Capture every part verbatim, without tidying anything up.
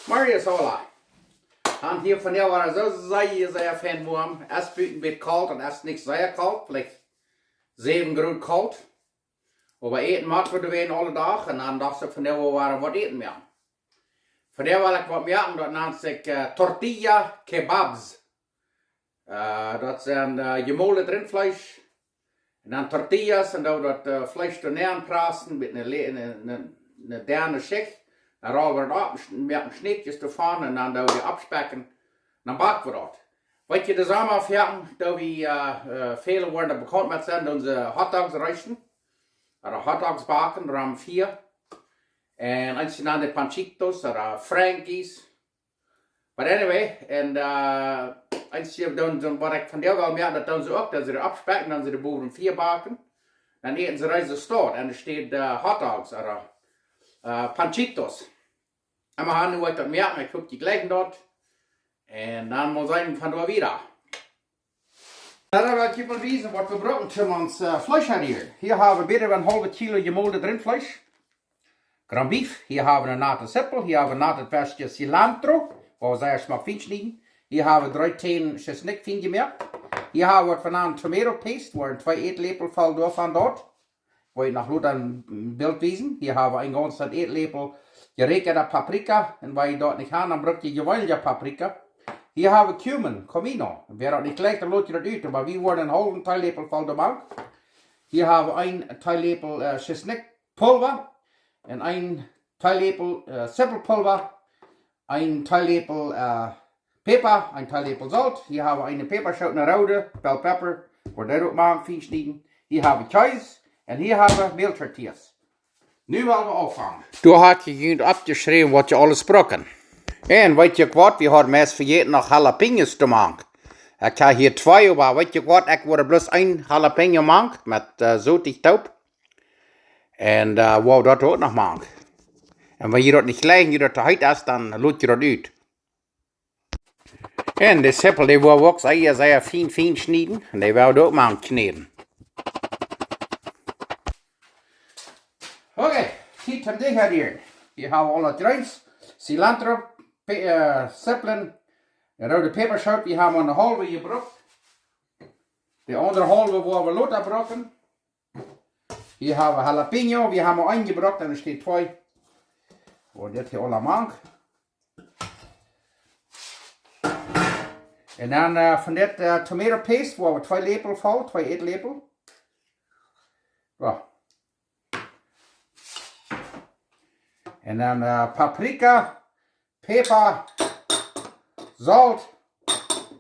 Moin, Hola. Un hia vondoag wia daut soo sea, sea fein woam. Es buten bät kolt un es nich sea kolt, veleicht säwen Grod kolt. Oba äten motten wie aule Dach un dan docht ekj vondoag wia waut äten wie. Vondoag well ekj waut moaken, daut nant sikj eh, tortilla kebabs. Eh, daut sent eh, jemolet Rintfleesch. Un dan tortillas un dan daut eh, Fleesch doa nenn prassen met eene, le- eene, eene, eene denne Schicht. Dan rollen wie daut opp, moaken Schnittjes doavon un dan doo wie oppspekjen. Dan backen wie daut. Weet jie, de Somma, doa wie, eh, eh, väle woaren bekaunt met sennen, doonen see Hotdogs reesten. Ooda Hotdogs backen, rom Fia. Un eent nant de Panchitos ooda Frankies. But anyway, un eh, eent doonen see, waut ekj vondoag well moaken, daut doonen see uk, daut see dee oppspekjen, dan see dee bowen Fia backen. Dan äten see reesten staut un doa steit eh, Hotdogs ooda eh, Panchitos. Un wie gonen nu waut daut moaken, ekj hop jie jlikjen daut. Un dan mol seenen von doa wieda. Dan well ekj junt mol wiesen waut wie brucken toom ons eh, Fleesch rieren. Hia hab wie bät een haulwet Kilo jemolet Rintfleesch. Ground beef. Hia hab wie eene nate Sippel. Hia hab wie een natet Päakje cilantro, waut wie sea schmock fein schnieden. Hia hab wie dree Tän Schisnikj fein jemoakt. Hia hab wie waut wie nanen tomato paste, woaren twee Ätläpel voll doavon doa. Woa ekj noch lota em Bilt wiesen. Hia hab wie een gaunzen Ätläpel jeräakjade Paprika. Un wan jie daut nich haben, dan bruck jie jeweenelje Paprika. Hia hab wie cumin, comino. Wäa daut nich jlikjt, dan lot jie daut ut. Oba wie woaren een haulwen Teeläpel voll doa mank. Hia hab wie een Teeläpel eh, Schisnikjpulva. Un een Teeläpel eh, Sippelpulva. Een Teeläpel eh, Päpa, een Teeläpel Solt. Hia hab wie eene Päpaschoot, eene roode, bell pepper, woa wie daut uk mol fein schnieden. Hia hab wie Kjees un hia hab wie Mältortillas. Nu well wie aunfangen. Doa hab ekj junt oppjeschräwen waut jie aules brucken. Un weet jie waut, wie haben meist vejäten noch jalapeños to moaken. Ekj hab hia twee, oba weet jie waut, ekj woa bloos een jalapeño moaken met eh, Sot toop. Un eh, woa wie daut uk noch moaken. Un wan jie daut nich jlikjen, jie daut to heet es, dan lot jie daut ut. Un de Sippel, dee woa wie uk sea, sea fein, fein schnieden. Un dee woa wie uk mol kjnäden. Okay, Tiet toom Dinkj rieren. Hia hab wie aul daut Greens. Cilantro, Pe- eh, Sipplen, eene roode Päpaschoot, wie haben eene haulwe jebrukt. De aundre haulwe woa wie lota brucken. Hia hab wie jalapeño, wie haben mau een jebrukt un doa steit twee. Un dit hia aula mank. Un dan eh, von dit eh, tomato paste, woa wie twee Läpel voll, twee Ätläpel. Soo. Un dan eh, Paprika, Päpa, Solt,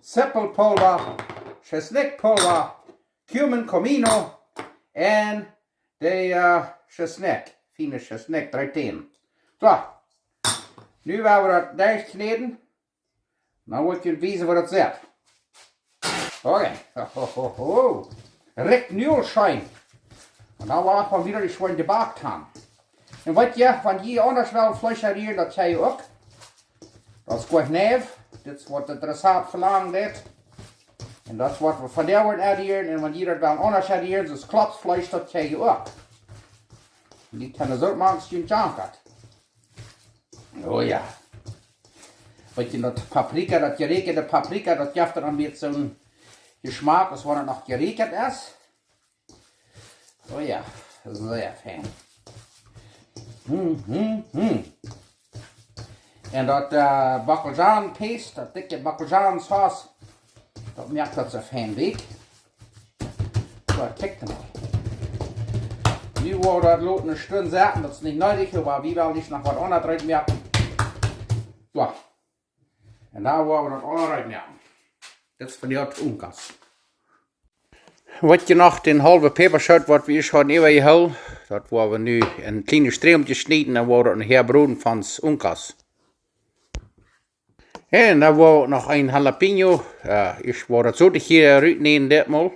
Sippelpulva, Schisnikjpulva, cumin, comino un de eh, Schisnikj, fiene Schisnikj, dree Tän. Soo, nu woa wie daut derchkjnäden. Nu woa ekj junt wiesen waut daut sitt. Okay. Ho, ho, ho. Rikjt nu aul scheen. Un dan woa wie wada dee schwoa jebackt haben. Un weet jie, wan jie aundasch wellen Fleesch rieren, daut kjenn jie uk. Daut es goa neiw. Dit es waut daut Rezapt velangen deit. Un daut es waut wie vondoag woaren rieren. Un wan jie daut wellen aundasch rieren, soo aus Klopsfleesch, daut kjenn jie uk. Un dee kjennen soo moaken aus jie daut. Oh jo. Weet jie, daut Paprika, daut jeräakjade Paprika, daut jeft dan een bät soon Jeschmak, aus wan et noch jeräakjat es. Oh jo, sea fein. Hm, hm, hm. Un daut eh, Bockelzhaan paste, daut dikje Bockelzhaan sauce, daut moakt daut soo fein weekj. Soo, kjikj dan mol. Nu woa wie daut loten eene Stund sitten, daut es nich needich, oba wie wellen ieescht noch waut aundret moaken. Soo. Un dan woa wie daut aula rutmoaken. Dit es von de Unkas. Weet jie noch, dän haulwen Päpaschoot, waut wie ieescht hauden äwajehoolen, daut woa wie nu en kjliene Strämkjes schnieden un woa wie daut nohäa broden von de Unkas. Un dan woa wie noch een jalapeño, eh, ekj woa daut soo hia rutnämen dit Mol.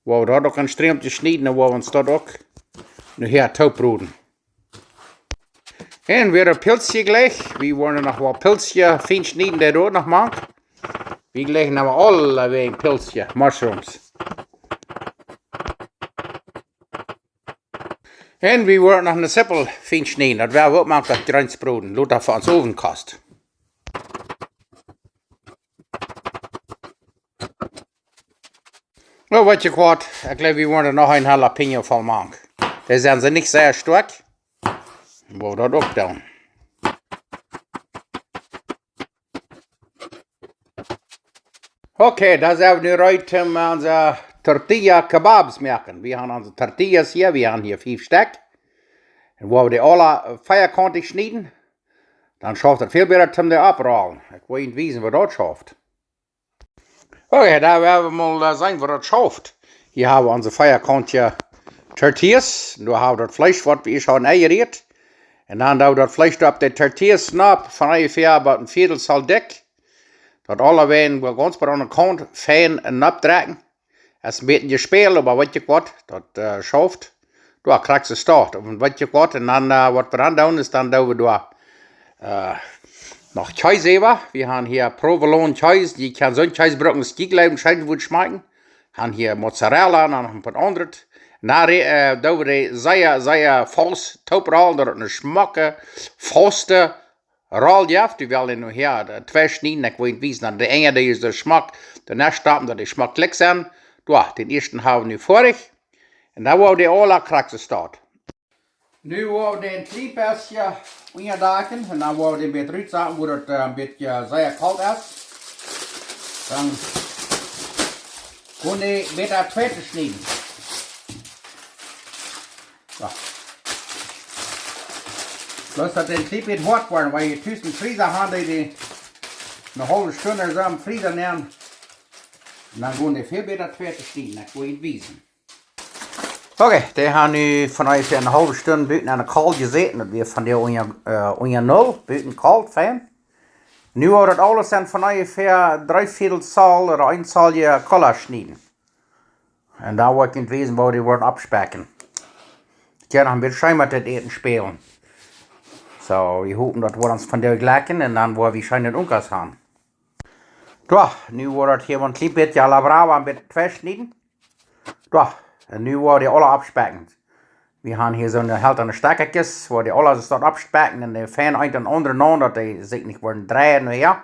Woa wie daut uk en Strämkjes schnieden un woa wie ons daut uk nohäa toop broden. Un wada Pilsjes jlikj. Wie woaren noch waut Pilsjes fein schnieden, dee doa noch mank. Wie jlikjen aula wada Pilsjes, mushrooms. Un wie woaren noch eene Sippel fein schnieden. Daut woa wie uk mank daut Greens broden. Lota fa ons Owen kost. Soo, weet jie waut? Ekj jleew, wie woaren noch een jalapeño voll moaken. Dee sent nich sea stoakj. Woa wie daut uk doonen. Okay, dan sent wie nu reed om onse tortilla kebabs moaken. Wie haben onse tortillas hia, wie haben hia fief Stekj. Un woa wie dee aula, äh, veakauntich schnieden, dan schauft daut väl bäta om dee opptorolen. Ekj well junt wiesen, woo daut schauft. Okay, dan woa wie mol, äh, seenen, woo daut schauft. Hia haben wie onse veakauntje tortillas. Un doa haben wie daut Fleesch, waut wie ieescht hauden enjerieet. Un dan doo wie daut Fleesch opp de tortillas nopp, von onjefäa bie een Viedel zoll dikj. Daut aula wada gaunz bie aun de Kaunt fein noppdrekjen. Es een bät jespält, oba weet jie waut, daut, äh, schauft. Doa krakjt soo staut. Un weet jie waut, un dan, äh, waut wie dan doonen, es dan doo wie doa, äh, noch Kjees äwa. Wie haben hia Provolone Kjees, jie kjennen soon Kjees brucken aus jie jleewen, schient waut schmakjen. Han hia Mozzarella, dan noch een poa aundret. Na, re-, äh, doo wie dee sea, sea faust tooprolen, daut daut eene schmocke, fauste Roll jeft. Wie wellen nu hia, äh, twee schnieden, ekj well junt wiesen, daut de eene, dee es soo schmock, de näakjste stoppen, daut dee schmock jlikj sent. Doa, dän ieeschten haben wie nu foadich. Un dan woa wie dee aula krakjt soo staut. Nu woa wie dän een kjlien bät unjadakjen un dan woa wie dän een bät rutsaten, wua daut, äh, een bät, äh, sea kolt es. Dan kjenn wie bäta twee schnieden. Soo. Bloos daut dee een kjlien bät hoat woaren, wiels jie tus em Freezer haben, dee, dee eene haulwe Stund soo em Freezer nämen. Un dan kjenn wie väl bäta twee schnieden, daut woa ekj junt wiesen. Okay, dee haben nu von onjefäa eene haulwe Stund buten aun de Kolt jesäten. Daut wia von de unja, äh, unja null, buten kolt, fein. Nu woa wie daut aules aun von onjefäa dree Viedel zoll ooda een zoll Kulla schnieden. Un dan woa ekj junt wiesen, woo wie dee woaren oppspekjen. Ekj hab noch een bät Schema daut Äten spälen. Soo, wie hopen, daut woat ons vondoag jlekjen un dan woa wie scheene Unkas haben. Doa, nu woa wie daut hia een kjlien bät a la brava, een bät twee schnieden. Doa, un nu woa wie dee aula oppspekjen. Wie haben hia soone haltne Stekjakjes, woa wie dee aula soo oppspekjen un dee fein eent aun daut aundre nämen, daut dee sikj nich woaren dreien, nu jo.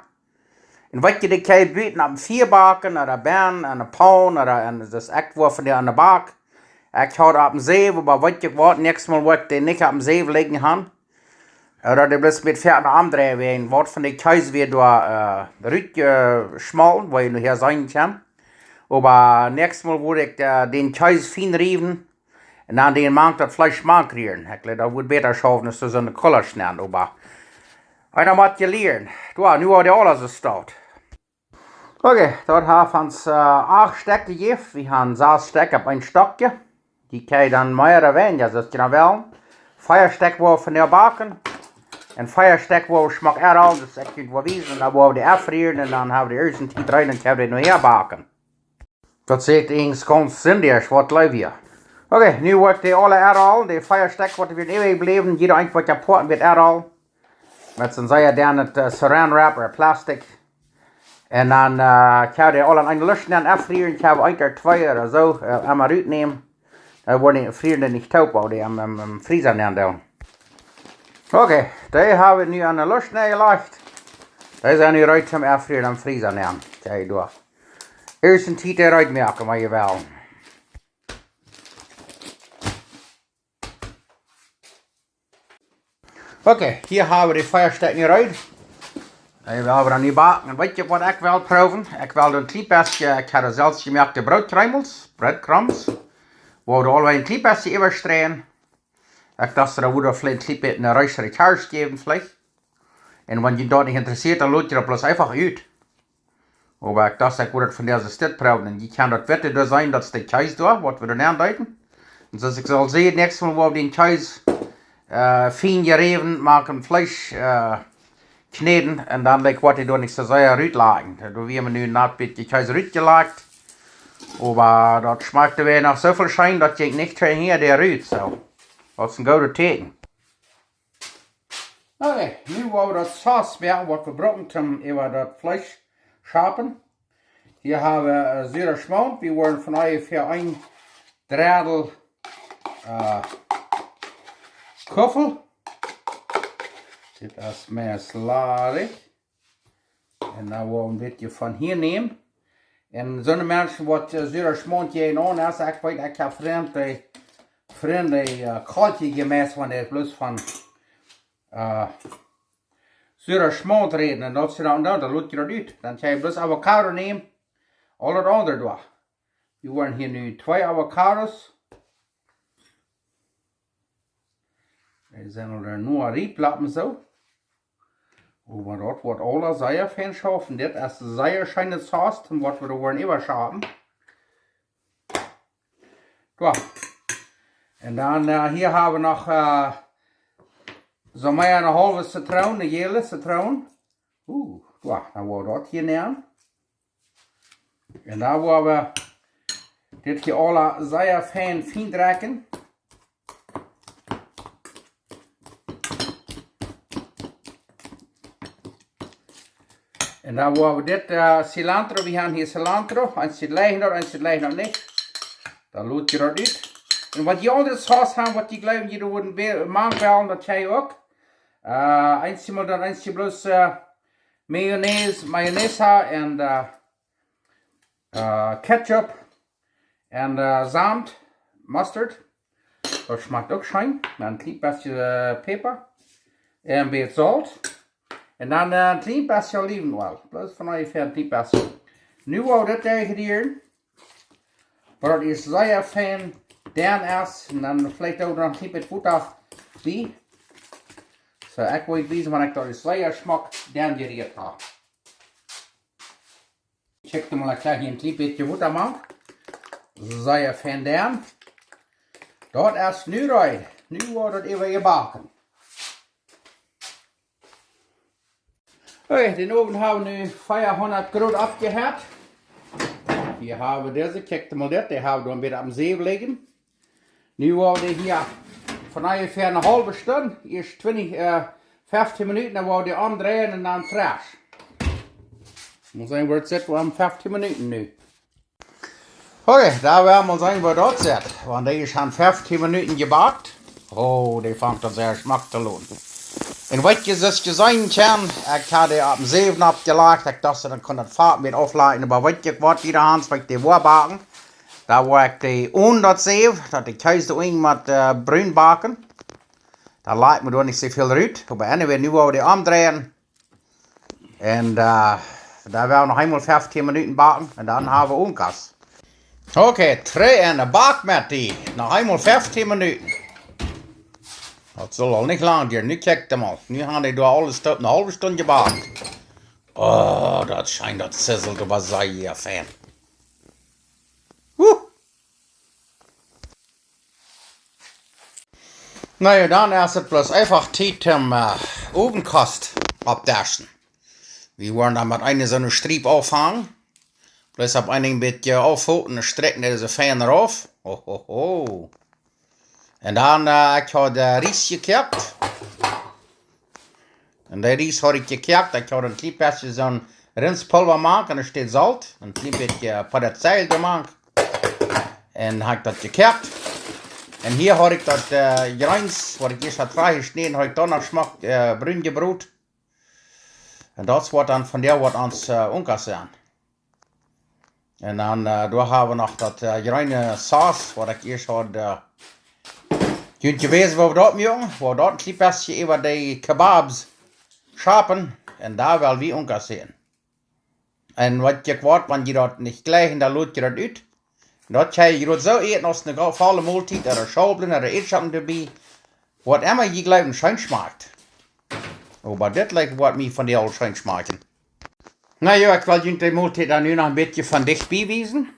Un waut jie dee kjenn buten opp een Fia backen, ooda bennen, aun de Paun, ooda aun, daut es ea waut von dee aun de Bak. Ekj haud opp een Säw, oba weet jie waut, näakjstet Mol woa ekj dee nich opp een Säw lijen haben. Ooda dee bloos met Finja aundreien, wiels waut von dee Kjees wia doa, äh, rutjeschmolten, woo jie nu hia seenen kjennen. Oba näakjstet Mol woa ekj, äh, dän Kjees fein riewen un dan dän mank daut Fleesch mank rieren. Ekj jleew, daut woat bäta schaufen aus soo een Kulla schnieden, oba eena mott je lieren. Doa, nu woa wie dee aula soo staut. Okay, daut haft ons, äh, acht Stekj jejäft. Wie haben sas Stekj opp een Stakj. Dee kjenn jie dan mea ooda weinja, soo aus jie dan wellen. Fia Stekj woa wie vondoag backen. Un fia Stekj woa wie schmock erhalen, daut ekj junt woa wiesen. Un dan woa wie dee aunrieren un dan haben wie dee ieescht Tiet rein un kjenn wie dee nu hia backen. Daut sitt eejentlich gaunz sindisch, waut jleew jie. Okay, nu woa ekj dee aula erhalen, dee fia Stekj, waut wie äwajebläwen, jieda eent waut jie poten woat erhalen. Met soon sea dennet, äh, Saran Wrap ooda Plastik. Un dan, äh, kjenn wie dee aula aun eene Lusch nenn aunrieren, kjenn wie eent ooda twee ooda soo, äh, emol rutnämen. Dan woaren dee, frieren dee nich toop, wiels dee em, em, em Freezer nenn doonen. Okay, dee haben wie nu aun de Lusch nenn jelajcht. Dee sent nu reed toom aunrieren em Freezer nenn. Kjikj doa. Ieescht een Tiet reed moaken, wan jie wellen. Okay, hia haben wie dee fia Stekj reed. Dee woa wie dan nu backen. Un weet jie waut ekj well proowen? Ekj well een kjlien bät, ekj hab selfst jemoakte Brootkjreemels, breadcrumbs. Woa wie aul een kjlien bät äwastreien. Ekj docht, daut wudd veleicht een kjlien bät een reeschere Kjarsch jäwen, veleicht. Un wan junt daut nich interessieet, dan lot jie daut bloos eefach ut. Oba ekj docht, ekj wudd daut vondoag soo proowen. Un jie kjennen daut witte doa seenen, daut es de Kjees doa, waut wie doa nenn deeden. Un soo aus ekj aul säd, näakjstet Mol woa wie dän Kjees, äh, fein jeräwen, moaken Fleesch, äh, kjnäden. Un dan, like, woat dee doa nich soo sea rutlajen. Doa haben wie nu een bät Kjees rutjelajcht. Oba daut schmakjt wada noch soo väl scheen, daut jinkj nich hia rut, soo. Daut es een goodet Tieekjen. Okay, nu woa wie daut Sos moaken, waut wie brucken toom äwa daut Fleesch schapen. Hia haben wie, äh, sura Schmaunt. Wie woaren von onjefäa een Dredel, äh, Kuffel. Dit es meist ladich. Un dan woa wie een bät von hia nämen. Un soone Menschen waut, äh, sura Schmaunt jäajen aun es, ekj weet, ekj hab Frind, dee, Frind, dee, äh, Kolkje jemäst, wan dee bloos von, äh, sura Schmaunt räden. Un daut see dan, dan, dan lot jie daut ut. Dan kjenn jie bloos Avocado nämen, aul daut aundre doa. Wie woaren hia nu twee Avocados. Dee sent aul nu riep, lot mie soo. Oba daut woat aules sea fein schaufen. Dit es sea scheene Sauce, un waut wie doa woaren äwaschaufen. Doa. Un dan, äh, hia hab wie noch, äh, soo mea eene haulwe Zitroon, eene jäle Zitroon. Uh, doa, dan woa wie daut hia nämen. Un dan woa wie dit hia aula sea fein, fein drekjen. Un dan woa wie dit, äh, Cilantro, wie haben hia Cilantro, eent sent leich noch, eent sent leich noch nich. Dan lot jie daut ut. Un waut jie aundre Sauce haben, waut jie jleewen, jie wudden be-, mank wellen, daut kjenn jie uk. Äh, eent sent dan, eent sent bloos, äh, Mayonnaise, Mayonnaise un, äh, äh, Ketchup un, äh, Solt, Mustard. Daut schmakjt uk scheen. Dan een kjlien bät, äh, Päpa. Un een bät Solt. Un dan, äh, een kjlien bät Olivenöl. Bloos von onjefäa een kjlien bät. Nu woa wie dit hia rieren. Waut daut es sea fein, dan es, un dan veleicht uk noch een kjlien bät Wota bie. Soo, ekj woa wiesen, wan ekj daut es sea schmock, dan jerieet hab. Check dan mol, ekj hab hia een kjlien bät Wota mank. Sea fein dan. Daut es nu reed. Nu woat daut äwa jebaken. Okay, dän Owen hab wie nu veahundat Grod oppjeheizt. Hia hab wie dise, kjikj mol dit, dee hab wie dan wada opp dän Säw jelajen. Nu woa wie dee hia fa onjefäa eene haulwe Stund, ieescht twintich, äh, feftieen Minuten, dan woa wie dee omdreien un dan fresch. Mott seenen, woo daut sitt, wie haben feftieen Minuten nu. Okay, dan woa wie mol seenen, woo daut sitt. Wan dee ieescht aun feftieen Minuten jebackt. Oh, dee fangt aun sea schmock to loten. Un waut jie soo jeseenen haben, ekj hab dee opp dän Säw oppjelajcht. Ekj docht, dan kunn daut Fat mea auflajen. Oba waut jie, waut jie doa haben, waut jie woaren backen. Dan woa ekj dee onen daut Säw, daut de Kjees doa unjen mott, äh, brun backen. Dan lat mie doa nich soo väl rut. Oba anyway, nu woa wie dee omdreien. Un, äh, dan woa wie noch eemol feftieen Minuten backen un dan hab wie Unkas. Okay, trigj enne Bakj met dee. Noch eemol feftieen Minuten. Daut saul aul nich lang dieren. Nu kjikj mol. Nu haben dee doa aules toop eene haulwe Stund jebackt. Oh, daut schient, daut sizzelt oba sea fein. Huh. Na jo, dan es et bloos eefach Tiet om, äh, Owenkost opptodeschen. Wie woaren dan met eene soone Striep aunfangen. Bloos opp een bät aufhoolen un strakjen dee soo fein rauf. Ho, ho, ho. Un dan, äh, ekj hab, äh, Ries jekoakt. Un dee Ries hab ekj jekoakt. Ekj hab een kjlien bät soon Rinspulwa mank un een Stekj Solt. Een kjlien bät, äh, Petersilie doa mank. Un hab ekj daut jekoakt. Un hia hab ekj daut, äh, Jreens, waut ekj ieescht hab trigj jeschnäden, hab ekj dan noch schmock, äh, brun jebrot. Un daut woat dan vondoag waut ons, äh, Unkas sennen. Un dan, äh, doa hab wie noch daut, äh, jreene Sauce, waut ekj ieescht hab, äh, junt jewäsen, woo wie daut moaken, woo wie daut een kjlien bät äwa dee Kebabs schapen. Un dan woa wie Unkas sennen. Un waut jie woaren, wan jie daut nich jlikjen, dan lot jie daut ut. Un daut kjenn jie jrod soo äten aus eene ga-, volle Moltiet, ooda Schaublen, ooda Ätschocken doabie. Waut emma jie jleewen, scheen schmakjt. Oba dit lat mie vondoag aul scheen schmakjen. Na jo, ekj well junt de Moltiet dan nu noch een bät von dicht bie wiesen.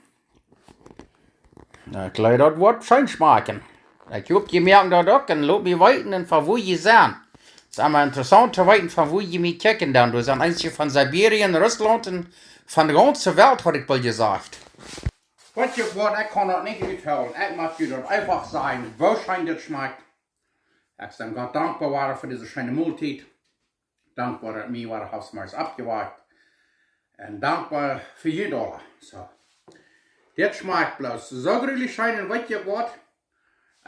Na, ekj jleew, daut woat scheen schmakjen. Ekj hop, jie moaken daut uk un lot mie weeten, un von wua jie sent. Es emma interessaunt to weeten, von wua jie mie kjikjen dan. Doa sent eenje von Sibirien, Russlaunt un von de gaunze Welt, haud ekj woll jesajcht. Weet jie waut, ekj kaun daut nich uthoolen. Ekj mott junt daut eefach sajen, woo scheen dit schmakjt. Ekj sie Gott dankboa fa dise scheene Moltiet. Dankboa, daut mie wada haft mol oppjewakjt. Un dankboa fa junt aula. Soo. Dit schmakjt bloos soo grulich scheen un weet jie waut?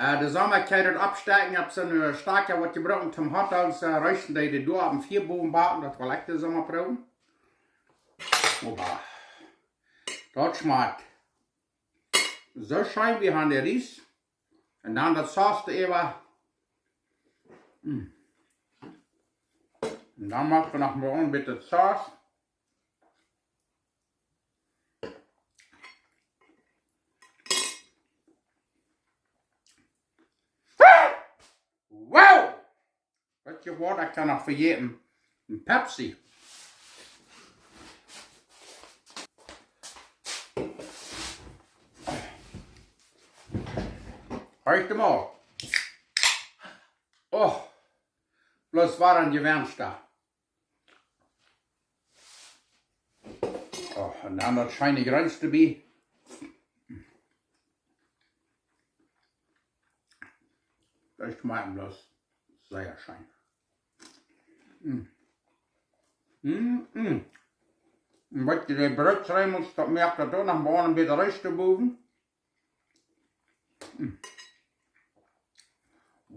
Äh, de Somma kaun jie daut oppstakjen, ekj hab soone Stakja waut jie brucken toom Hotdogs, äh, reesten, dee, dee doa oppem Fia bowen backen, daut well ekj de Somma proowen. Oba Daut schmakjt soo scheen, wie haben de Ries. Un dan daut Saus doaräwa. Mm. Un dan moak wie noch mol een bät Saus. Wow! Weetst waut, ekj kaun noch vejäten. Een Pepsi. Horch mol. Oh, bloos waut een Jewensch. Oh, un dan daut scheene Jreens doabie. Daut schmakjt bloos sea scheen. Mm. Mm, mm. Un waut je de Broot rein mott, daut moakt daut uk noch mol een bät Ries doabowen. Mm.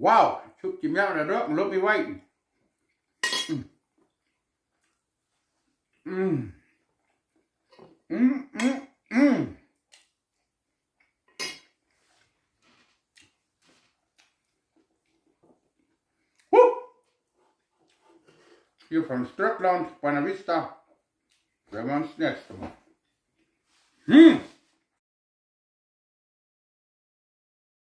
Wow, ekj hop, jie moaken daut uk un lot mie weeten. Mm. Mm. Mm, mm, mm. Huh. Hia von Strickland, Buena Vista. Seen wie ons näakjstet Mol. Hm.